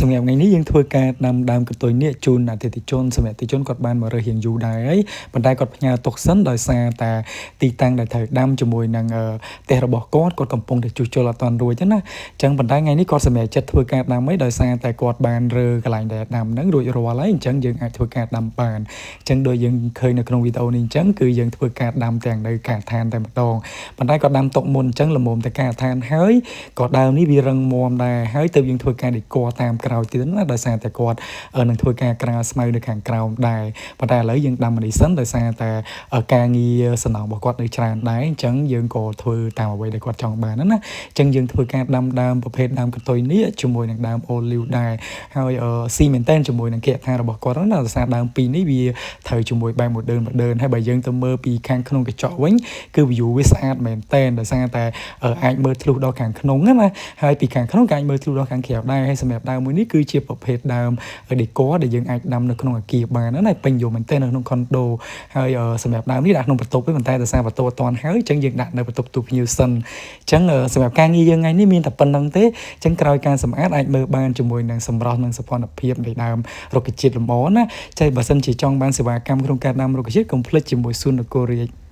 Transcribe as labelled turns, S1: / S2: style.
S1: សម្រាប់ថ្ងៃនេះយើងធ្វើការដាំដើមកន្ទុយនេះជូនអតិថិជនសម្រាប់អតិថិជនគាត់បានមករើសរៀងយូរដែរហើយប៉ុន្តែគាត់ផ្ញើទុកសិនដោយសារតែទីតាំងដែលត្រូវដាំជាមួយនឹងផ្ទះរបស់គាត់គាត់កំពុងតែជួសជុលអត់ទាន់រួចទេណាអញ្ចឹងប៉ុន្តែថ្ងៃនេះគាត់សម្រេចចិត្តធ្វើការដាំហើយដោយសារតែគាត់បានរើកន្លែងដែលដាំហ្នឹងរួចរាល់ហើយអញ្ចឹងយើងអាចធ្វើការដាំបានអញ្ចឹងដូចយើងឃើញនៅក្នុងវីដេអូនេះអញ្ចឹងគឺយើងធ្វើការដាំទាំងនៅការដ្ឋានតែម្ដងប៉ុន្តែគាត់ដាំទុកមុនអញ្ចឹងល្មមតែការដ្ឋានហើយក៏ដើមនេះវារឹងមាំដែរហើយទៅយើងធ្វើការ decor តាមក្រោយទៀតណាដោយសារតែគាត់នឹងធ្វើការក្រាលស្មៅនៅខាងក្រោមដែរប៉ុន្តែឥឡូវយើងដាំនេះសិនដោយសារតែការងារសំណងរបស់គាត់នៅច្រើនដែរអញ្ចឹងយើងក៏ធ្វើតាមអ្វីដែលគាត់ចង់បានណាអញ្ចឹងយើងធ្វើការដាំដើមប្រភេទដើមកន្ទុយនេះជាមួយនឹងដើមអូលីវដែរហើយស៊ីមែនតែនជាមួយនឹងគេហដ្ឋានរបស់គាត់ណាដោយសារដើមពីរនេះវាត្រូវជាមួយបែប modern modern ហើយបើយើងទៅមើលពីខាងក្នុងកញ្ចក់វិញគឺ view វាស្អាតមែនតែនដោយសារតែអាចមើលធ្លុះដល់ខាងក្នុងណាហើយពីខាងក្នុងក៏អាចមើលធ្លុះដល់ខាងក្រៅដែរហើយសម្រាប់ដើមមួយនេះគឺជាប្រភេទដើម decor ដែលយើងអាចដាំនៅក្នុងអគារបានណាពេញនិយមមែនទែននៅក្នុង condo ហើយសម្រាប់ដើមនេះដាក់ក្នុងបន្ទប់ទេប៉ុន្តែដោយសារបន្ទប់អត់ទាន់ហើយអញ្ចឹងយើងដាក់នៅបន្ទប់ទូភ្ញៀវសិនអញ្ចឹងសម្រាប់ការងារយើងថ្ងៃនេះមានតែប៉ុណ្្នឹងទេអញ្ចឹងក្រោយការសម្អាតអាចមើលបានជាមួយនឹងសម្រស់និងសោភ័ណភាពនៃដើមរុក្ខជាតិលម្អណាចៃបើសិនជាចង់បានសេវាកម្មក្នុងការដាំរុក្ខជាតិកុំភ្លេចជាមួយសួននគររាជ។